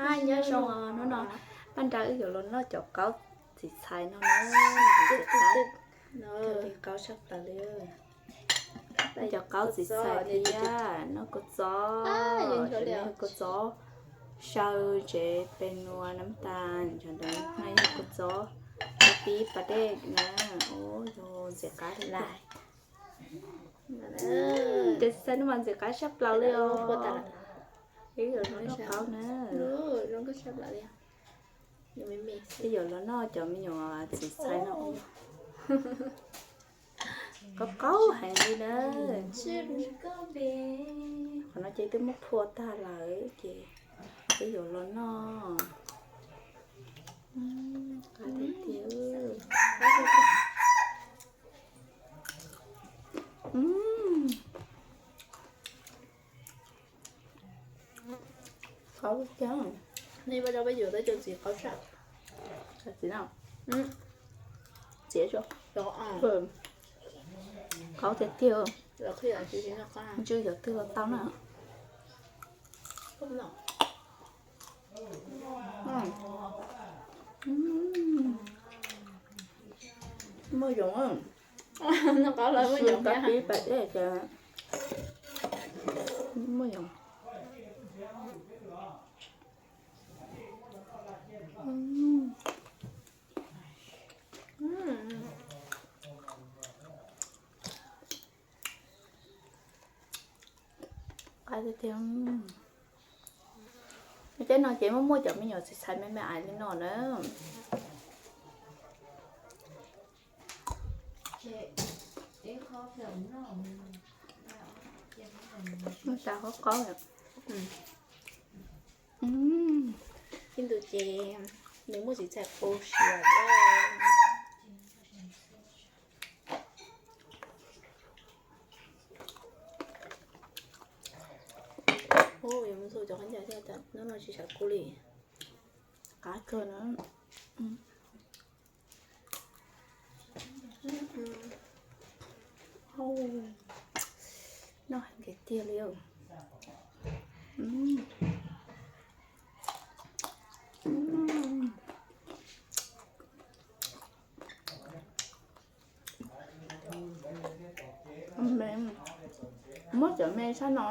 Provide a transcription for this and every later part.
Nyob zoo, hnub no Paj Nra wb yuav los noj cov qaub txiv txhais no na. Li qaub tshaj plaws li. Cov qaub txiv txhais thiab noj kua txob, noj kua txob saw ntsev pe nua nab tas, cov ntawd no yog kua txob, kua pib pas dej na. Yog ntxim qab li. Ces xav no mas ntxim qab tshaj plaws li os. Ib yam noj qaub na. Ib yam los noj cov me nyuam txiv txhais no. Qaub qaub heev li na. Qhov no ces twb muab phua tag lawm ces peb yuav los noj. Qab tiag tiag. Qaub tiag. Txiv, qaub tiag tiag. Ntswj yog twg los tau na. Muaj yoov. Kab pib pas dej ces muaj yoov. Qab tiag tiag. Tej no ces muaj muaj cov me nyuam txiv txhais me me ais li no na. Noj tas qaub qaub. Ib ntus ces nws muaj txiv txhais qau siav. Ua, yuav mus txog cov qab ncaws thiab, hnub no tsis sawv kub li. Qab kawg na. Noj heev tiag tiag li. Muab cov me sab no,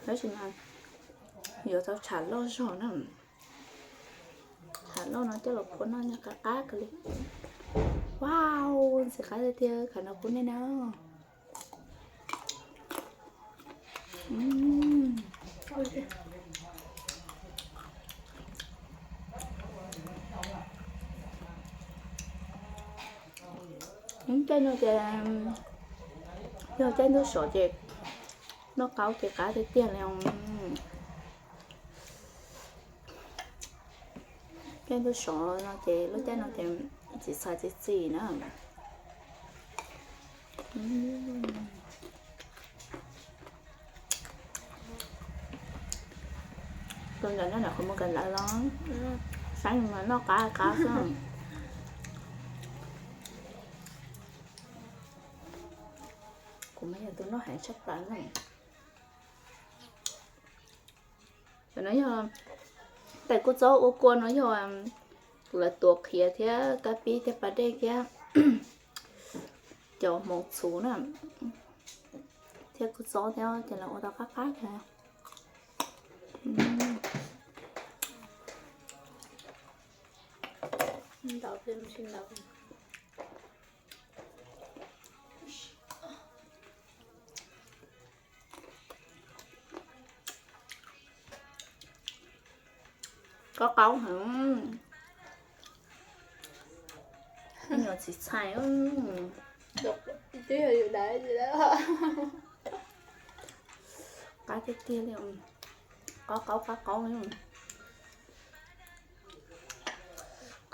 tab sis mas yuav tau tsham loj zog na. Tsham loj no coj los phua noj noj qab qab kawg li. Wow, ntxim qab tiag tiag, qhov no pub nej na. Caij no ces yog caij ntuj sov ces noj qaub ces qab tiag tiag li. Caij ntuj sov no ces lub caij no ces txiv txhais txi txiv na. Tus ntawm no nram qhov muag kawm ntawv los, saib mas noj qab qab xwb. Kuv mas yog tus noj heev tshaj plaws na. Cov no yog tais kua txob ua kua no yog lawv tuav qhiav thiab kab pib thiab pas dej thiab cov hmoov txhuv na, thiab kua txob thiab ces lawv ua tau qab qab kawg. Qaub qaub heev. Me nyuam txiv txhais. Twb yog yus daim. Qab tiag tiag li. Qaub qaub qab qaub li.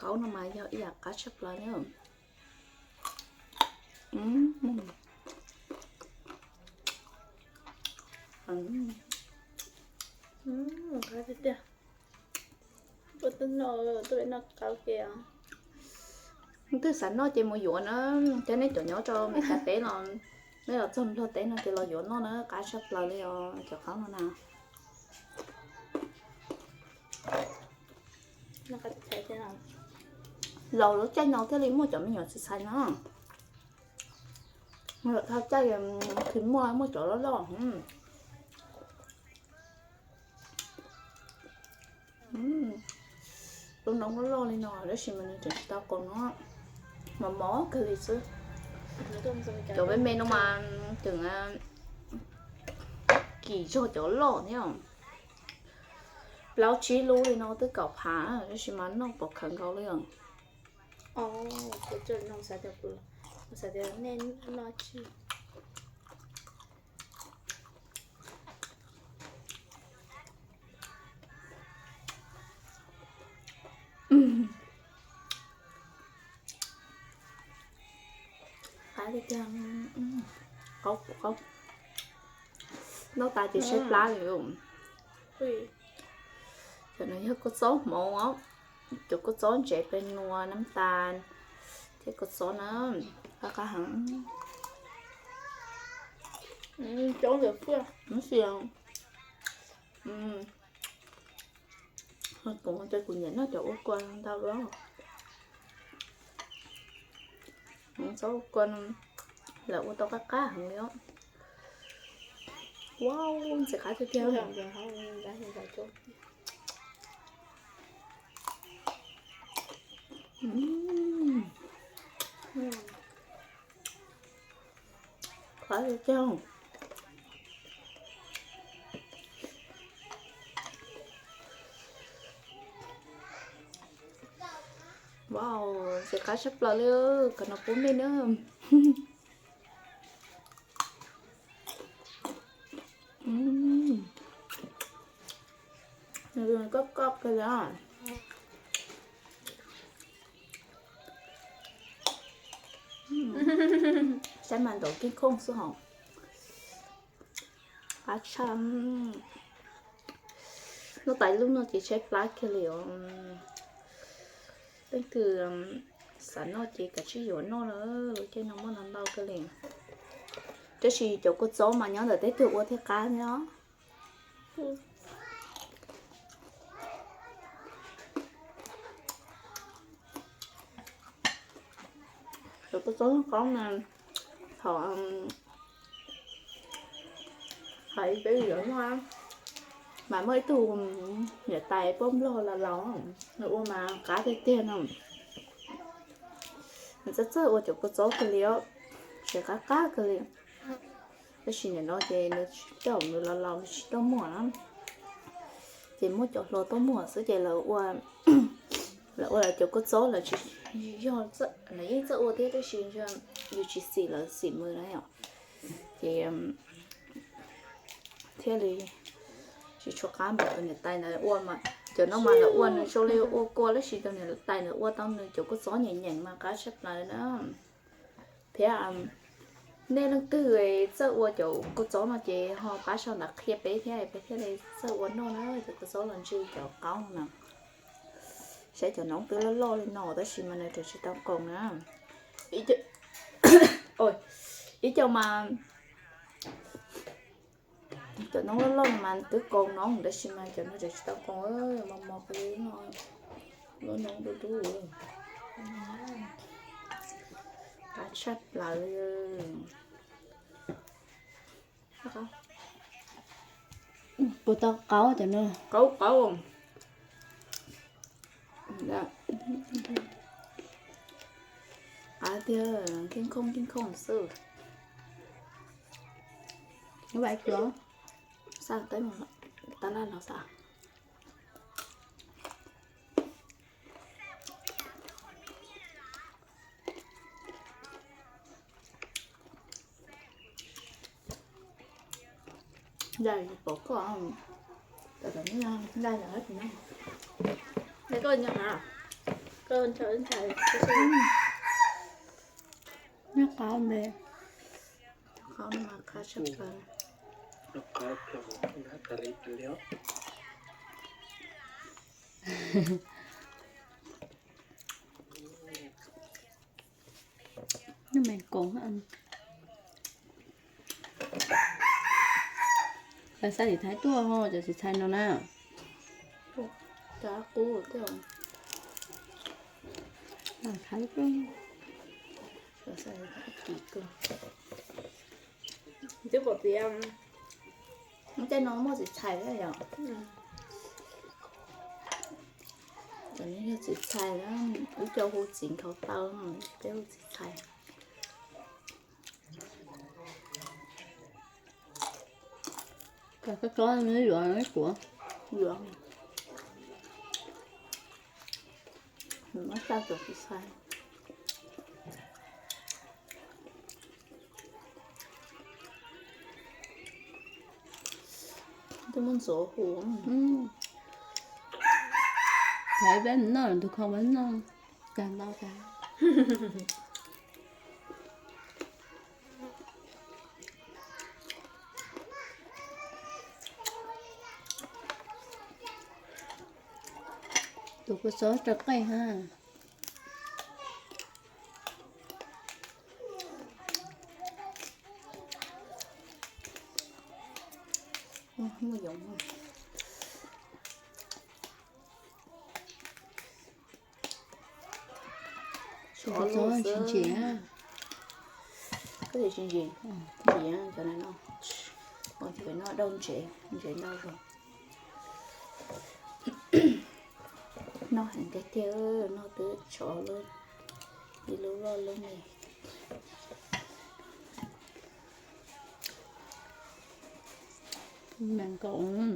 Qaub no mas yog ib yam qab tshaj plaws li. Qab tiag tiag. Tuaj noj, tuaj noj qaub ke. Twg xav noj ces mus yuav na, thiab nej cov nyob rau Meskas teb los, nej los txog Nplog teb no ces los yuav noj na, qab tshaj plaws li os cov qaub no na. Laus lub caij no thiaj li muaj cov me nyuam txiv txhais no. Lawm thaj caij khi muaj, muaj cov loj loj. Lub noob loj loj li no tab sis mas nws tseem tsis tau qaus no, mos mos kawg li xwb. Cov me me no mas tseem kim zog cov loj thiab. Plaub tsib lub li no twb kaum phav tab sis mas noj pom khawv nkaus li os. Qab tiag tiag, qaub qaub. Noj tas ces saib plab li. Cov no yog kua txob hmoov os, cov kua txob ntsev pes nua nab tas thiab kua txob na, qab qab heev. Kuv ces kuv nyiam noj cov ua kua ntau dua. Txob ua kua lawv ua tau qab qab heev li os. Wow, ntxim qab tiag tiag. Qab tiag tiag. Wow, ntxim qab tshaj plaws li, kom nws pub nej na. Koj koj kawg li. Saib mas ntaus keeb khooj xwb hos. Qab tshaj. Noj tas lub no ces tshaib plab kiag li os. Leej twg xav noj ces kav tsij yuav noj na, lub caij no muaj ntau ntau kawg li. Tab sis cov kua txob mas nyob ntawm teb twg ua thiaj qab thiab os. Cov kua txob qaub na, thaum hais peb yuav noj, mas muaj ib tug niam tais poj nplog laus laus, nws ua mas qab tiag tiag no. Nws txawj txawj ua cov kua txob kawg li os, tseem qab qab kawg li. Tab sis nim no ces nws coj nws laus laus nws tsis tuaj muag na, ces muab cov hluas tuaj muag xwb ces lawv ua, lawv ua lawv cov kua txob lawv tsis yog, lawv yeej txawj ua thiab tab sis yus tsis xim lawv xim mws na yom. Ces thiaj li tsis tshua qab npaum tus niam tais ntawd ua mas. Cov no mas lawv ua nws zoo li ua kua tab sis tus niam tais ntawd ua tau nws cov kua txob nyeem nyeem mas qab tshaj plaws na. Thiab nej leej twg txawj ua cov kua txob no ces ho pab sau ntawv qhia peb thiab peb thiaj li txawj ua noj na, cov kua txob los ntshe cov qaub no na. Saib cov noob twb loj loj li no tab sis mas nws tseem tsis tau qoos na. Ib co mas cov noob loj loj mas twb qoos noob tab sis mas cov no tseem tsis tau qoos, mos mos li no. Lub noob dub dub, qab tshaj plaws li. Puas tau qaub cov no? Qaub qaub. Qab tiag, keeb khooj keeb khooj xwb. Xav teb tab laj los xav. Ncaim pom koj, ncaim lawm tsis noj. Nyob qab me, qab tshaj plaws. Nws me koom. Lawv xa tiv thaiv tuaj ho cov txiv txhais no na. Cov qub thiab. Twb pom tias tej no muaj txiv txhais thiab yom. Cov no yog txiv txhais, wb cov hu txiv nkhaus taw, peb hu txiv txhais. Cov tsob tsob no yuav kuv, yuav, muab xauj cov txiv txhais. Twb muab ntxuav hu. Thaiv peb noj, tus kho peb noj, tag ntau tag. Tus kua txob rau qaij ha. Muaj yoov. Tus kua txob tsis ntsim. Koj tias tsis ntsim, ntsim cov no no. Ua ces pem noj dauj ntsev, ntsev ntau zog. Noj heev tiag tiag, noj twb tshov lub, ib lub loj lub me. Mas nkaus.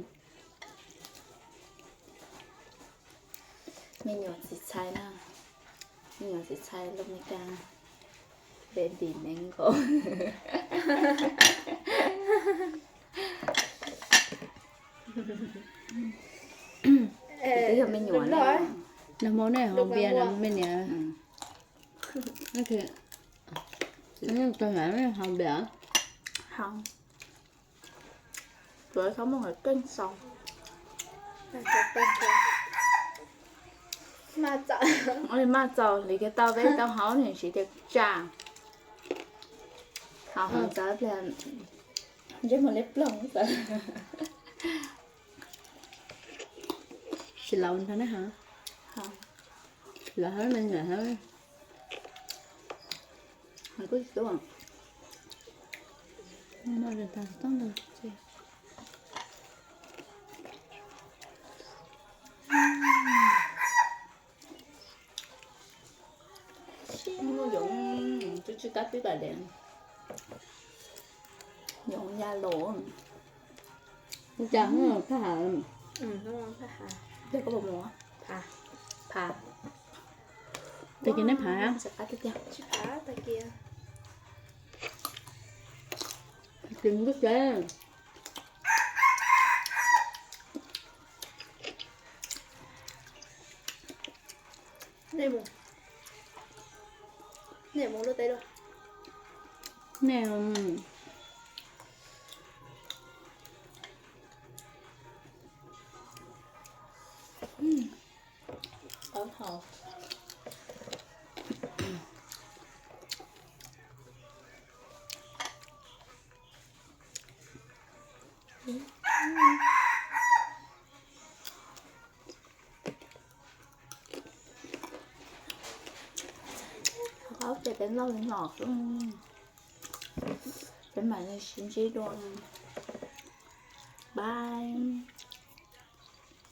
Me nyuam txiv txhais na, me nyuam txiv txhais lus Meskas, baby mango. Twb yog me nyuam na. Nag hmo nej haus npias no me niam. Tag mam haus npias. Tsuav txhob muaj keej xaus. Maj txaus li kiag tau peb tau haus ne, siv tias tsa. Haus haus txaus pliag ntsej muag liab ploog xav. Tsis laus ntag na ha. Laus hab me nyuam hab. Kuj tsis tub. Noj tag toob ntag. Muaj yoov, twb tsis kab pib pam dev. Yoov ya los. Cas phaj hav. Pha. Tag kis neb phav. Tsis phav, tag kis. Tsis phav. Nej mus, nej mus lub teb dua. Nej, qab haus. Qhov ces peb noj li no xwb. Peb mam li sib ntsib dua. Bye.